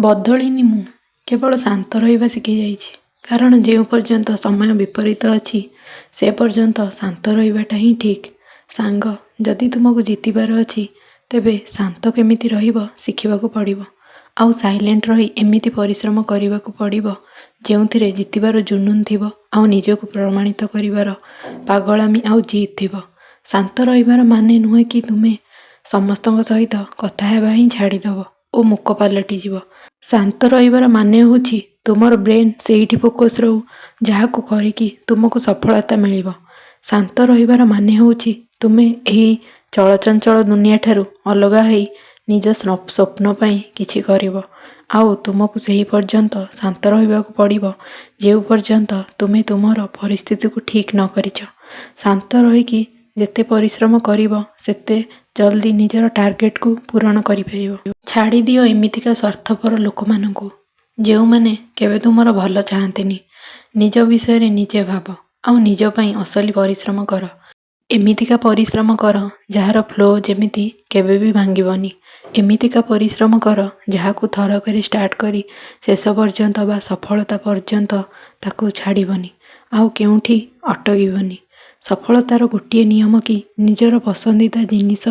ବଦଳିନି ମୁଁ, କେବଳ ଶାନ୍ତ ରହିବା ଶିଖିଯାଇଛି। କାରଣ ଯେଉଁ ପର୍ଯ୍ୟନ୍ତ ସମୟ ବିପରୀତ ଅଛି, ସେ ପର୍ଯ୍ୟନ୍ତ ଶାନ୍ତ ରହିବାଟା ହିଁ ଠିକ୍। ସାଙ୍ଗ, ଯଦି ତୁମକୁ ଜିତିବାର ଅଛି, ତେବେ ଶାନ୍ତ କେମିତି ରହିବ ଶିଖିବାକୁ ପଡ଼ିବ। ଆଉ ସାଇଲେଣ୍ଟ ରହି ଏମିତି ପରିଶ୍ରମ କରିବାକୁ ପଡ଼ିବ, ଯେଉଁଥିରେ ଜିତିବାର ଜୁନୁନ୍ ଥିବ ଆଉ ନିଜକୁ ପ୍ରମାଣିତ କରିବାର ପାଗଳାମି ଆଉ ଜିଦ୍ ଥିବ। ଶାନ୍ତ ରହିବାର ମାନେ ନୁହେଁ କି ତୁମେ ସମସ୍ତଙ୍କ ସହିତ କଥା ହେବା ହିଁ ଛାଡ଼ିଦେବ ଓ ମୂକ ପାଲଟିଯିବ। ଶାନ୍ତ ରହିବାର ମାନେ ହେଉଛି ତୁମର ବ୍ରେନ୍ ସେଇଠି ଫୋକସ୍ ରହୁ, ଯାହାକୁ କରିକି ତୁମକୁ ସଫଳତା ମିଳିବ। ଶାନ୍ତ ରହିବାର ମାନେ ହେଉଛି ତୁମେ ଏହି ଚଳଚଞ୍ଚଳ ଦୁନିଆଠାରୁ ଅଲଗା ହୋଇ ନିଜ ସ୍ୱପ୍ନ ପାଇଁ କିଛି କରିବ। ଆଉ ତୁମକୁ ସେହି ପର୍ଯ୍ୟନ୍ତ ଶାନ୍ତ ରହିବାକୁ ପଡ଼ିବ, ଯେଉଁ ପର୍ଯ୍ୟନ୍ତ ତୁମେ ତୁମର ପରିସ୍ଥିତିକୁ ଠିକ୍ ନ କରିଛ। ଶାନ୍ତ ରହିକି ଯେତେ ପରିଶ୍ରମ କରିବ, ସେତେ ଜଲ୍ଦି ନିଜର ଟାର୍ଗେଟକୁ ପୂରଣ କରିପାରିବ। ଛାଡ଼ିଦିଅ ଏମିତିକା ସ୍ୱାର୍ଥପର ଲୋକମାନଙ୍କୁ, ଯେଉଁମାନେ କେବେ ତୁମର ଭଲ ଚାହାନ୍ତିନି। ନିଜ ବିଷୟରେ ନିଜେ ଭାବ ଆଉ ନିଜ ପାଇଁ ଅସଲି ପରିଶ୍ରମ କର। ଏମିତିକା ପରିଶ୍ରମ କର, ଯାହାର ଫ୍ଲୋ ଯେମିତି କେବେ ବି ଭାଙ୍ଗିବନି। ଏମିତିକା ପରିଶ୍ରମ କର, ଯାହାକୁ ଥରକରେ ଷ୍ଟାର୍ଟ କରି ଶେଷ ପର୍ଯ୍ୟନ୍ତ ବା ସଫଳତା ପର୍ଯ୍ୟନ୍ତ ତାକୁ ଛାଡ଼ିବନି ଆଉ କେଉଁଠି ଅଟକିବନି। ସଫଳତାର ଗୋଟିଏ ନିୟମ କି ନିଜର ପସନ୍ଦିଦା ଜିନିଷ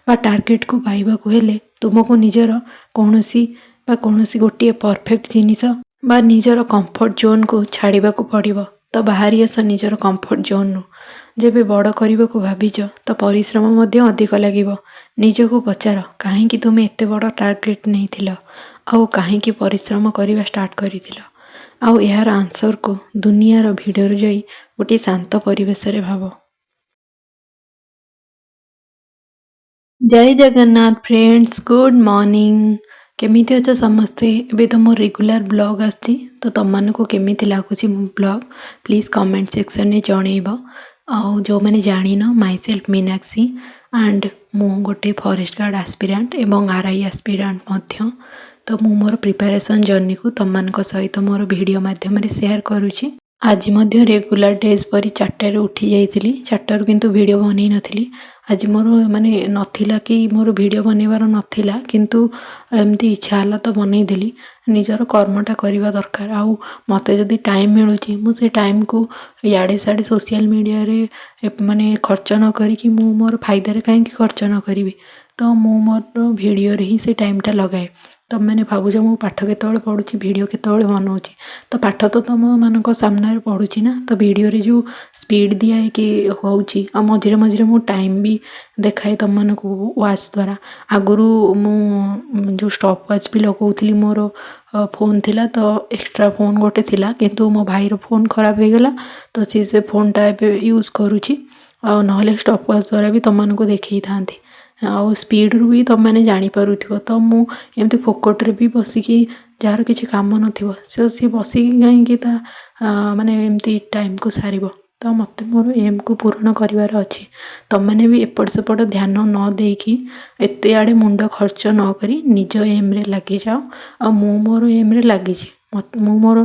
ବା ଟାର୍ଗେଟକୁ ପାଇବାକୁ ହେଲେ ତୁମକୁ ନିଜର କୌଣସି ବା କୌଣସି ଗୋଟିଏ ପରଫେକ୍ଟ ଜିନିଷ ବା ନିଜର କମ୍ଫର୍ଟ ଜୋନ୍କୁ ଛାଡ଼ିବାକୁ ପଡ଼ିବ। ତ ବାହାରି ଆସ ନିଜର କମ୍ଫର୍ଟ ଜୋନ୍ରୁ। ଯେବେ ବଡ଼ କରିବାକୁ ଭାବିଛ, ତ ପରିଶ୍ରମ ମଧ୍ୟ ଅଧିକ ଲାଗିବ। ନିଜକୁ ପଚାର, କାହିଁକି ତୁମେ ଏତେ ବଡ଼ ଟାର୍ଗେଟ ନେଇଥିଲ ଆଉ କାହିଁକି ପରିଶ୍ରମ କରିବା ଷ୍ଟାର୍ଟ କରିଥିଲ? ଆଉ ଏହାର ଆନ୍ସରକୁ ଦୁନିଆର ଭିଡ଼ରୁ ଯାଇ ଗୋଟିଏ ଶାନ୍ତ ପରିବେଶରେ ଭାବ। ଜୟ ଜଗନ୍ନାଥ ଫ୍ରେଣ୍ଡସ୍, ଗୁଡ଼୍ ମର୍ଣ୍ଣିଂ। କେମିତି ଅଛ ସମସ୍ତେ? ଏବେ ତ ମୋ ରେଗୁଲାର ବ୍ଲଗ୍ ଆସୁଛି, ତ ତମମାନଙ୍କୁ କେମିତି ଲାଗୁଛି ମୋ ବ୍ଲଗ୍, ପ୍ଲିଜ୍ କମେଣ୍ଟ ସେକ୍ସନରେ ଜଣେଇବ। ଆଉ ଯେଉଁମାନେ ଜାଣିନ, ମାଇ ସେଲ୍ଫ ମୀନାକ୍ଷୀ ଆଣ୍ଡ ମୁଁ ଗୋଟେ ଫରେଷ୍ଟ ଗାର୍ଡ଼ ଆସ୍ପିରାଣ୍ଟ ଏବଂ ଆର୍ I aspirant ମଧ୍ୟ। ତ ମୁଁ ମୋର ପ୍ରିପାରେସନ୍ ଜର୍ଣ୍ଣିକୁ ତମମାନଙ୍କ ସହିତ ମୋର ଭିଡ଼ିଓ ମାଧ୍ୟମରେ ସେୟାର କରୁଛି। ଆଜି ମଧ୍ୟ ରେଗୁଲାର ଡେଜ୍ ପରି 4ଟାରୁ ଉଠି ଯାଇଥିଲି। 4ଟାରୁ କିନ୍ତୁ ଭିଡ଼ିଓ ବନେଇ ନଥିଲି। ଆଜି ମୋର ମାନେ ନଥିଲା କି ମୋର ଭିଡ଼ିଓ ବନେଇବାର ନଥିଲା, କିନ୍ତୁ ଏମିତି ଇଚ୍ଛା ହେଲା ତ ବନେଇଦେଲି। ନିଜର କର୍ମଟା କରିବା ଦରକାର। ଆଉ ମୋତେ ଯଦି ଟାଇମ୍ ମିଳୁଛି, ମୁଁ ସେ ଟାଇମ୍କୁ ଇଆଡ଼େ ସିଆଡ଼େ ସୋସିଆଲ ମିଡ଼ିଆରେ ମାନେ ଖର୍ଚ୍ଚ ନ କରିକି ମୁଁ ମୋର ଫାଇଦାରେ କାହିଁକି ଖର୍ଚ୍ଚ ନ କରିବି? ତ ମୁଁ ମୋର ଭିଡ଼ିଓରେ ହିଁ ସେ ଟାଇମ୍ଟା ଲଗାଏ। ତମେମାନେ ଭାବୁଛ ମୁଁ ପାଠ କେତେବେଳେ ପଢ଼ୁଛି, ଭିଡ଼ିଓ କେତେବେଳେ ବନଉଛି? ତ ପାଠ ତ ତୁମମାନଙ୍କ ସାମ୍ନାରେ ପଢ଼ୁଛି ନା। ତ ଭିଡ଼ିଓରେ ଯେଉଁ ସ୍ପିଡ଼୍ ଦିଆ ହେଇକି ହେଉଛି ଆଉ ମଝିରେ ମଝିରେ ମୁଁ ଟାଇମ୍ ବି ଦେଖାଏ ତୁମମାନଙ୍କୁ ୱାଚ୍ ଦ୍ୱାରା। ଆଗରୁ ମୁଁ ଯେଉଁ ଷ୍ଟପ୍ ୱାଚ୍ ବି ଲଗାଉଥିଲି, ମୋର ଫୋନ୍ ଥିଲା, ତ ଏକ୍ସଟ୍ରା ଫୋନ୍ ଗୋଟେ ଥିଲା, କିନ୍ତୁ ମୋ ଭାଇର ଫୋନ୍ ଖରାପ ହେଇଗଲା, ତ ସିଏ ସେ ଫୋନ୍ଟା ଏବେ ୟୁଜ୍ କରୁଛି। ଆଉ ନହେଲେ ଷ୍ଟପ୍ ୱାଚ୍ ଦ୍ୱାରା ବି ତୁମମାନଙ୍କୁ ଦେଖେଇଥାନ୍ତି ଆଉ ସ୍ପିଡ଼ରୁ ବି ତୁମେମାନେ ଜାଣିପାରୁଥିବ। ତ ମୁଁ ଏମିତି ଫୋକଟ୍ରେ ବି ବସିକି, ଯାହାର କିଛି କାମ ନଥିବ, ସେ ସିଏ ବସିକି କାହିଁକି ତା ମାନେ ଏମିତି ଟାଇମ୍କୁ ସାରିବ? ତ ମୋତେ ମୋର ଏମ୍କୁ ପୂରଣ କରିବାର ଅଛି। ତୁମେମାନେ ବି ଏପଟ ସେପଟ ଧ୍ୟାନ ନ ଦେଇକି, ଏତେ ଆଡ଼େ ମୁଣ୍ଡ ଖର୍ଚ୍ଚ ନ କରି ନିଜ ଏମ୍ରେ ଲାଗିଯାଅ। ଆଉ ମୁଁ ମୋର ଏମ୍ରେ ଲାଗିଛି। ମୁଁ ମୋର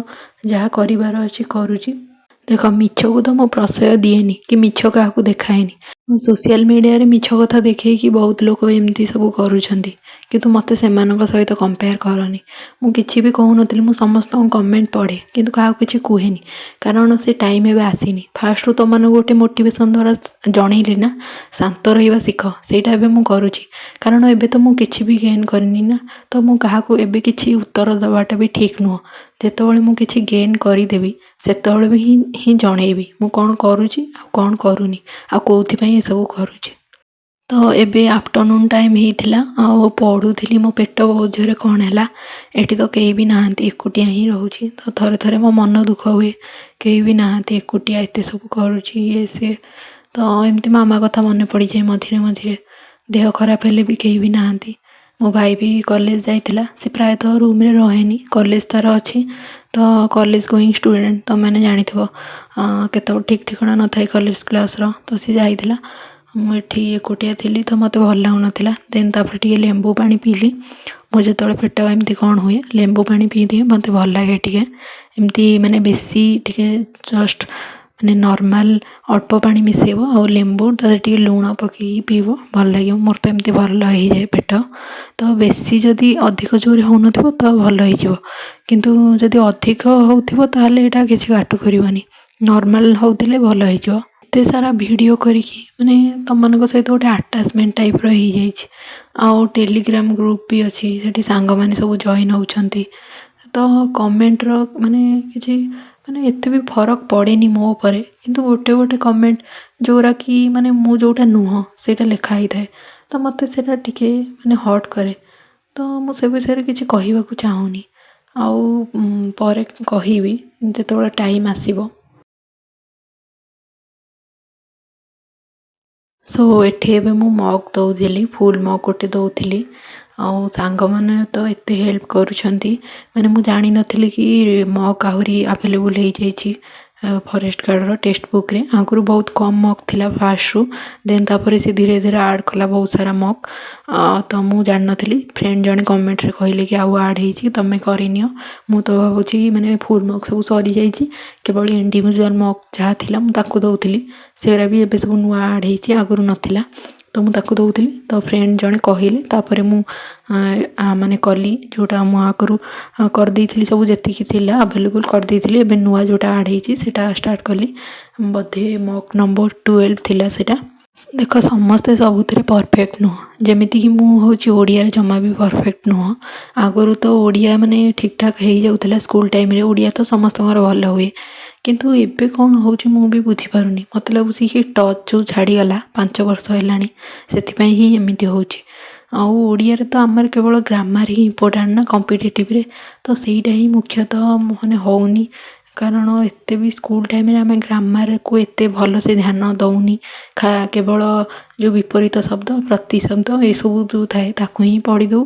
ଯାହା କରିବାର ଅଛି କରୁଛି। ଦେଖ, ମିଛକୁ ତ ମୁଁ ପ୍ରଶ୍ରୟ ଦିଏନି କି ମିଛ କାହାକୁ ଦେଖାଏନି। ସୋସିଆଲ ମିଡ଼ିଆରେ ମିଛ କଥା ଦେଖେଇକି ବହୁତ ଲୋକ ଏମିତି ସବୁ କରୁଛନ୍ତି, କିନ୍ତୁ ମୋତେ ସେମାନଙ୍କ ସହିତ କମ୍ପେୟାର କରନି। ମୁଁ କିଛି ବି କହୁନଥିଲି। ମୁଁ ସମସ୍ତଙ୍କ କମେଣ୍ଟ ପଢ଼େ, କିନ୍ତୁ କାହାକୁ କିଛି କୁହେନି, କାରଣ ସେ ଟାଇମ୍ ଏବେ ଆସିନି। ଫାଷ୍ଟରୁ ତୁମମାନଙ୍କୁ ଗୋଟେ ମୋଟିଭେସନ୍ ଦ୍ୱାରା ଜଣେଇଲି ନା, ଶାନ୍ତ ରହିବା ଶିଖ। ସେଇଟା ଏବେ ମୁଁ କରୁଛି, କାରଣ ଏବେ ତ ମୁଁ କିଛି ବି ଗେନ୍ କରିନି ନା, ତ ମୁଁ କାହାକୁ ଏବେ କିଛି ଉତ୍ତର ଦେବାଟା ବି ଠିକ୍ ନୁହଁ। ଯେତେବେଳେ ମୁଁ କିଛି ଗେନ୍ କରିଦେବି, ସେତେବେଳେ ବି ହିଁ ଜଣେଇବି ମୁଁ କ'ଣ କରୁଛି ଆଉ କ'ଣ କରୁନି ଆଉ କେଉଁଥିପାଇଁ ଏସବୁ କରୁଛି। ତ ଏବେ ଆଫ୍ଟରନୁନ୍ ଟାଇମ୍ ହେଇଥିଲା ଆଉ ପଢ଼ୁଥିଲି। ମୋ ପେଟ ବହୁତ ଜୋରେ କ'ଣ ହେଲା। ଏଠି ତ କେହି ବି ନାହାନ୍ତି, ଏକୁଟିଆ ହିଁ ରହୁଛି। ତ ଥରେ ଥରେ ମୋ ମନ ଦୁଃଖ ହୁଏ, କେହି ବି ନାହାନ୍ତି, ଏକୁଟିଆ ଏତେ ସବୁ କରୁଛି, ଇଏ ସିଏ। ତ ଏମିତି ମାମା କଥା ମନେ ପଡ଼ିଯାଏ ମଝିରେ ମଝିରେ। ଦେହ ଖରାପ ହେଲେ ବି କେହି ବି ନାହାନ୍ତି। ମୋ ଭାଇ ବି କଲେଜ ଯାଇଥିଲା। ସେ ପ୍ରାୟତଃ ରୁମ୍ରେ ରହେନି, କଲେଜ ତା'ର ଅଛି। ତ କଲେଜ ଗୋଇଂ ଷ୍ଟୁଡ଼େଣ୍ଟ ତୁମେମାନେ ଜାଣିଥିବ, କେତେବେଳେ ଠିକ୍ ଠିକଣା ନଥାଏ କଲେଜ କ୍ଲାସ୍ର। ତ ସେ ଯାଇଥିଲା, ମୁଁ ଏଠି ଏକୁଟିଆ ଥିଲି, ତ ମୋତେ ଭଲ ଲାଗୁନଥିଲା। ଦେନ୍ ତାପରେ ଟିକେ ଲେମ୍ବୁ ପାଣି ପିଇଲି। ମୁଁ ଯେତେବେଳେ ପେଟ ଏମିତି କ'ଣ ହୁଏ, ଲେମ୍ବୁ ପାଣି ପିଇଦିଏ, ମୋତେ ଭଲ ଲାଗେ ଟିକେ। ଏମିତି ମାନେ ବେଶୀ ଟିକେ ଜଷ୍ଟ ମାନେ ମାନେ ନର୍ମାଲ୍ ଅଳ୍ପ ପାଣି ମିଶାଇବ ଆଉ ଲେମ୍ବୁ ତା ଦେହରେ ଟିକେ ଲୁଣ ପକାଇକି ପିଇବ, ଭଲ ଲାଗିବ। ମୋର ତ ଏମିତି ଭଲ ହେଇଯାଏ ପେଟ। ତ ବେଶୀ ଯଦି ଅଧିକ ଜୋରେ ହେଉନଥିବ ତ ଭଲ ହେଇଯିବ, କିନ୍ତୁ ଯଦି ଅଧିକ ହେଉଥିବ ତାହେଲେ ଏଇଟା କିଛି କାଟୁ କରିବନି। ନର୍ମାଲ୍ ହେଉଥିଲେ ଭଲ ହେଇଯିବ। ଏତେ ସାରା ଭିଡ଼ିଓ କରିକି ମାନେ ତୁମମାନଙ୍କ ସହିତ ଗୋଟେ ଆଟାଚମେଣ୍ଟ ଟାଇପ୍ର ହେଇଯାଇଛି। ଆଉ ଟେଲିଗ୍ରାମ ଗ୍ରୁପ୍ ବି ଅଛି, ସେଠି ସାଙ୍ଗମାନେ ସବୁ ଜଏନ୍ ହେଉଛନ୍ତି। ତ କମେଣ୍ଟର ମାନେ କିଛି ମାନେ ଏତେ ବି ଫରକ ପଡ଼େନି ମୋ ଉପରେ, କିନ୍ତୁ ଗୋଟେ ଗୋଟେ କମେଣ୍ଟ ଯେଉଁଗୁଡ଼ା କି ମାନେ ମୁଁ ଯେଉଁଟା ନୁହଁ ସେଇଟା ଲେଖା ହେଇଥାଏ, ତ ମୋତେ ସେଇଟା ଟିକେ ମାନେ ହର୍ଟ କରେ। ତ ମୁଁ ସେ ବିଷୟରେ କିଛି କହିବାକୁ ଚାହୁଁନି, ଆଉ ପରେ କହିବି ଯେତେବେଳେ ଟାଇମ୍ ଆସିବ। ସୋ ଏଠି ଏବେ ମୁଁ ମକ୍ ଦେଉଥିଲି, ଫୁଲ୍ ମକ୍ ଗୋଟେ ଦେଉଥିଲି। ଆଉ ସାଙ୍ଗମାନେ ତ ଏତେ ହେଲ୍ପ କରୁଛନ୍ତି, ମାନେ ମୁଁ ଜାଣିନଥିଲି କି ମକ୍ ଆହୁରି ଆଭେଲେବୁଲ୍ ହେଇଯାଇଛି ଫରେଷ୍ଟ ଗାର୍ଡ଼ର ଟେକ୍ସଟ ବୁକ୍ରେ। ଆଗରୁ ବହୁତ କମ୍ ମକ୍ ଥିଲା ଫାଷ୍ଟରୁ, ଦେନ୍ ତାପରେ ସେ ଧୀରେ ଧୀରେ ଆଡ଼୍ କଲା ବହୁତ ସାରା ମକ୍। ତ ମୁଁ ଜାଣିନଥିଲି, ଫ୍ରେଣ୍ଡ ଜଣେ କମେଣ୍ଟରେ କହିଲେ କି ଆଉ ଆଡ଼୍ ହେଇଛି, ତୁମେ କରିନିଅ। ମୁଁ ତ ଭାବୁଛି ମାନେ ଫୁଲ୍ ମକ୍ ସବୁ ସରିଯାଇଛି, କେବଳ ଇଣ୍ଡିଭିଜୁଆଲ୍ ମକ୍ ଯାହା ଥିଲା ମୁଁ ତାକୁ ଦେଉଥିଲି। ସେଗୁରା ବି ଏବେ ସବୁ ନୂଆ ଆଡ଼୍ ହେଇଛି, ଆଗରୁ ନଥିଲା, ତ ମୁଁ ତାକୁ ଦେଉଥିଲି। ତ ଫ୍ରେଣ୍ଡ ଜଣେ କହିଲେ, ତାପରେ ମୁଁ ମାନେ କଲି ଯେଉଁଟା ମୁଁ ଆଗରୁ କରିଦେଇଥିଲି, ସବୁ ଯେତିକି ଥିଲା ଆଭେଲେବୁଲ୍ କରିଦେଇଥିଲି। ଏବେ ନୂଆ ଯେଉଁଟା ଆଡ଼୍ ହେଇଛି ସେଇଟା ଷ୍ଟାର୍ଟ କଲି, ବୋଧେ ମକ୍ ନମ୍ବର 12 ଥିଲା ସେଇଟା। ଦେଖ, ସମସ୍ତେ ସବୁଥିରେ ପରଫେକ୍ଟ ନୁହଁ, ଯେମିତିକି ମୁଁ ହେଉଛି ଓଡ଼ିଆରେ ଜମା ବି ପରଫେକ୍ଟ ନୁହଁ। ଆଗରୁ ତ ଓଡ଼ିଆ ମାନେ ଠିକ୍ଠାକ୍ ହେଇଯାଉଥିଲା ସ୍କୁଲ୍ ଟାଇମ୍ରେ, ଓଡ଼ିଆ ତ ସମସ୍ତଙ୍କର ଭଲ ହୁଏ, କିନ୍ତୁ ଏବେ କ'ଣ ହେଉଛି ମୁଁ ବି ବୁଝିପାରୁନି। ମୋତେ ଲାଗୁଛି କି ଟଚ୍ ଯେଉଁ ଛାଡ଼ିଗଲା 5 ବର୍ଷ ହେଲାଣି, ସେଥିପାଇଁ ହିଁ ଏମିତି ହେଉଛି। ଆଉ ଓଡ଼ିଆରେ ତ ଆମର କେବଳ ଗ୍ରାମାର୍ ହିଁ ଇମ୍ପୋର୍ଟାଣ୍ଟ ନା କମ୍ପିଟେଟିଭ୍ରେ, ତ ସେଇଟା ହିଁ ମୁଖ୍ୟତଃ ମାନେ ହେଉନି, କାରଣ ଏତେ ବି ସ୍କୁଲ୍ ଟାଇମ୍ରେ ଆମେ ଗ୍ରାମାର୍କୁ ଏତେ ଭଲସେ ଧ୍ୟାନ ଦେଉନି। କେବଳ ଯେଉଁ ବିପରୀତ ଶବ୍ଦ, ପ୍ରତିଶବ୍ଦ ଏସବୁ ଯେଉଁ ଥାଏ ତାକୁ ହିଁ ପଢ଼ିଦେଉ,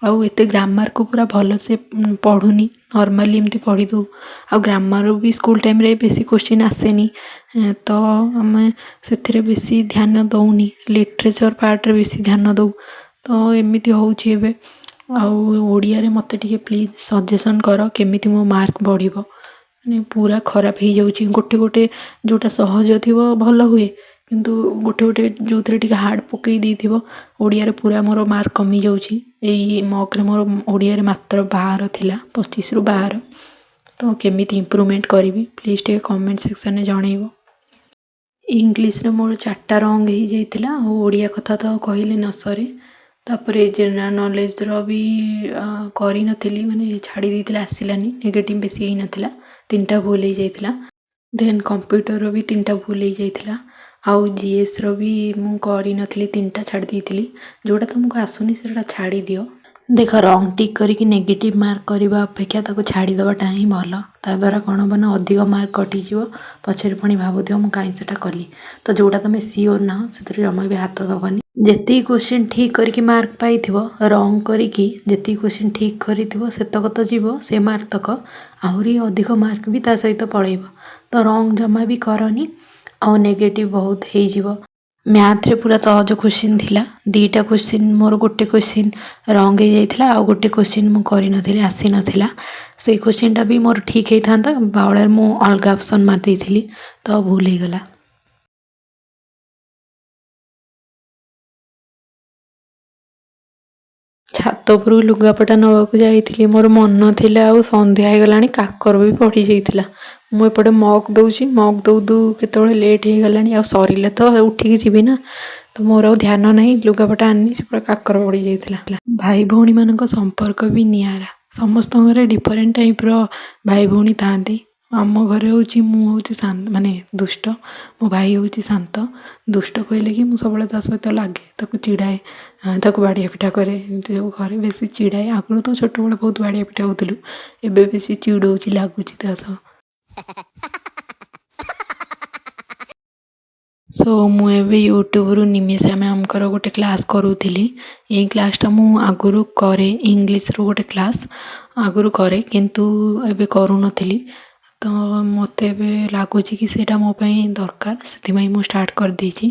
ଆଉ ଏତେ ଗ୍ରାମାର୍କୁ ପୁରା ଭଲସେ ପଢ଼ୁନି, ନର୍ମାଲି ଏମିତି ପଢ଼ିଦେଉ। ଆଉ ଗ୍ରାମାର୍ରୁ ବି ସ୍କୁଲ୍ ଟାଇମ୍ରେ ବେଶୀ କୋଶ୍ଚିନ୍ ଆସେନି, ତ ଆମେ ସେଥିରେ ବେଶୀ ଧ୍ୟାନ ଦେଉନି, ଲିଟ୍ରେଚର୍ ପାର୍ଟରେ ବେଶୀ ଧ୍ୟାନ ଦେଉ। ତ ଏମିତି ହେଉଛି ଏବେ। ଆଉ ଓଡ଼ିଆରେ ମୋତେ ଟିକେ ପ୍ଲିଜ୍ ସଜେସନ୍ କର କେମିତି ମୋ ମାର୍କ ବଢ଼ିବ, ମାନେ ପୁରା ଖରାପ ହେଇଯାଉଛି। ଗୋଟେ ଗୋଟେ ଯେଉଁଟା ସହଜ ଥିବ ଭଲ ହୁଏ, କିନ୍ତୁ ଗୋଟେ ଗୋଟେ ଯେଉଁଥିରେ ଟିକେ ହାର୍ଡ଼ ପକାଇ ଦେଇଥିବ, ଓଡ଼ିଆରେ ପୁରା ମୋର ମାର୍କ କମିଯାଉଛି। ଏଇ ମକ୍ରେ ମୋର ଓଡ଼ିଆରେ ମାତ୍ର 12 ଥିଲା, 25ରୁ 12। ତ କେମିତି ଇମ୍ପ୍ରୁଭମେଣ୍ଟ କରିବି ପ୍ଲିଜ୍ ଟିକେ କମେଣ୍ଟ ସେକ୍ସନ୍ରେ ଜଣେଇବ। ଇଂଲିଶରେ ମୋର 4ଟା ରଙ୍ଗ ହେଇଯାଇଥିଲା, ଆଉ ଓଡ଼ିଆ କଥା ତ କହିଲେ ନ ସରେ। ତାପରେ ଜେନେରାଲ୍ ନଲେଜର ବି କରିନଥିଲି, ମାନେ ଛାଡ଼ି ଦେଇଥିଲି, ଆସିଲାନି, ନେଗେଟିଭ୍ ବେଶୀ ହେଇନଥିଲା, 3ଟା ଭୁଲ ହେଇଯାଇଥିଲା। ଦେନ୍ କମ୍ପ୍ୟୁଟରର ବି 3ଟା ଭୁଲ ହେଇଯାଇଥିଲା, ଆଉ ଜିଏସ୍ର ବି ମୁଁ କରିନଥିଲି, 3ଟା ଛାଡ଼ି ଦେଇଥିଲି। ଯେଉଁଟା ତୁମକୁ ଆସୁନି ସେଇଟା ଛାଡ଼ିଦିଅ। ଦେଖ, ରଙ୍ଗ ଟିକ୍ କରିକି ନେଗେଟିଭ୍ ମାର୍କ କରିବା ଅପେକ୍ଷା ତାକୁ ଛାଡ଼ିଦେବାଟା ହିଁ ଭଲ। ତା ଦ୍ୱାରା କ'ଣ ହେବ ନା ଅଧିକ ମାର୍କ କଟିଯିବ, ପଛରେ ପୁଣି ଭାବୁଥିବ ମୁଁ କାହିଁ ସେଇଟା କଲି। ତ ଯେଉଁଟା ତୁମେ ସିଓର୍ ନାହଁ ସେଥିରେ ଜମା ବି ହାତ ଦେବନି। ଯେତିକି କୋଶ୍ଚିନ୍ ଠିକ୍ କରିକି ମାର୍କ ପାଇଥିବ, ରଙ୍ଗ କରିକି ଯେତିକି କୋଶ୍ଚିନ୍ ଠିକ୍ କରିଥିବ ସେତକ ତ ଯିବ, ସେ ମାର୍କ ତକ, ଆହୁରି ଅଧିକ ମାର୍କ ବି ତା ସହିତ ପଳେଇବ। ତ ରଙ୍ଗ ଜମା ବି କରନି, ଆଉ ନେଗେଟିଭ୍ ବହୁତ ହେଇଯିବ। ମ୍ୟାଥ୍ରେ ପୁରା ସହଜ କୋଶ୍ଚିନ୍ ଥିଲା, 2ଟା କୋଶ୍ଚିନ୍ ମୋର ଗୋଟେ କୋଶ୍ଚିନ୍ ରଙ୍ଗ ହେଇଯାଇଥିଲା, ଆଉ ଗୋଟେ କୋଶ୍ଚିନ୍ ମୁଁ କରିନଥିଲି, ଆସିନଥିଲା। ସେଇ କୋଶ୍ଚିନ୍ଟା ବି ମୋର ଠିକ୍ ହେଇଥାନ୍ତା, ବାଉଳାରେ ମୁଁ ଅଲଗା ଅପସନ୍ ମାରିଦେଇଥିଲି, ତ ଭୁଲ ହେଇଗଲା। ଛାତ ଉପରକୁ ଲୁଗାପଟା ନେବାକୁ ଯାଇଥିଲି, ମୋର ମନ ଥିଲା, ଆଉ ସନ୍ଧ୍ୟା ହେଇଗଲାଣି, କାକର ବି ପଡ଼ିଯାଇଥିଲା। ମୁଁ ଏପଟେ ମକ୍ ଦେଉଛି, ମକ୍ ଦେଉ ଦେଉ କେତେବେଳେ ଲେଟ୍ ହେଇଗଲାଣି, ଆଉ ସରିଲେ ତ ଉଠିକି ଯିବି ନା, ତ ମୋର ଆଉ ଧ୍ୟାନ ନାହିଁ, ଲୁଗାପଟା ଆଣିନି, ସେ ପୁରା କାକର ପଡ଼ିଯାଇଥିଲା। ଭାଇ ଭଉଣୀମାନଙ୍କ ସମ୍ପର୍କ ବି ନିଆରା, ସମସ୍ତଙ୍କ ଘରେ ଡିଫରେଣ୍ଟ ଟାଇପ୍ର ଭାଇ ଭଉଣୀ ଥାଆନ୍ତି। ଆମ ଘରେ ହେଉଛି ମୁଁ ହେଉଛି ମାନେ ଦୁଷ୍ଟ, ମୋ ଭାଇ ହେଉଛି ଶାନ୍ତ। ଦୁଷ୍ଟ କହିଲେ କି ମୁଁ ସବୁବେଳେ ତା ସହିତ ଲାଗେ, ତାକୁ ଚିଡ଼ାଏ, ତାକୁ ବାଡ଼ିଆ ପିଟା କରେ, ଏମିତି ସବୁ କରେ, ବେଶୀ ଚିଡ଼ାଏ। ଆଗରୁ ତ ଛୋଟବେଳେ ବହୁତ ବାଡ଼ିଆ ପିଟା ହେଉଥିଲୁ, ଏବେ ବେଶୀ ଚିଡ଼ଉଛି, ଲାଗୁଛି ତା ସହ। ସୋ ମୁଁ ଏବେ ୟୁଟ୍ୟୁବ୍ରୁ ନିମିଷା ମ୍ୟାମ୍ଙ୍କର ଗୋଟେ କ୍ଲାସ୍ କରୁଥିଲି। ଏଇ କ୍ଲାସ୍ଟା ମୁଁ ଆଗରୁ କରେ, ଇଂଲିଶର ଗୋଟେ କ୍ଲାସ୍ ଆଗରୁ କରେ, କିନ୍ତୁ ଏବେ କରୁନଥିଲି। ତ ମୋତେ ଏବେ ଲାଗୁଛି କି ସେଇଟା ମୋ ପାଇଁ ଦରକାର, ସେଥିପାଇଁ ମୁଁ ଷ୍ଟାର୍ଟ କରିଦେଇଛି।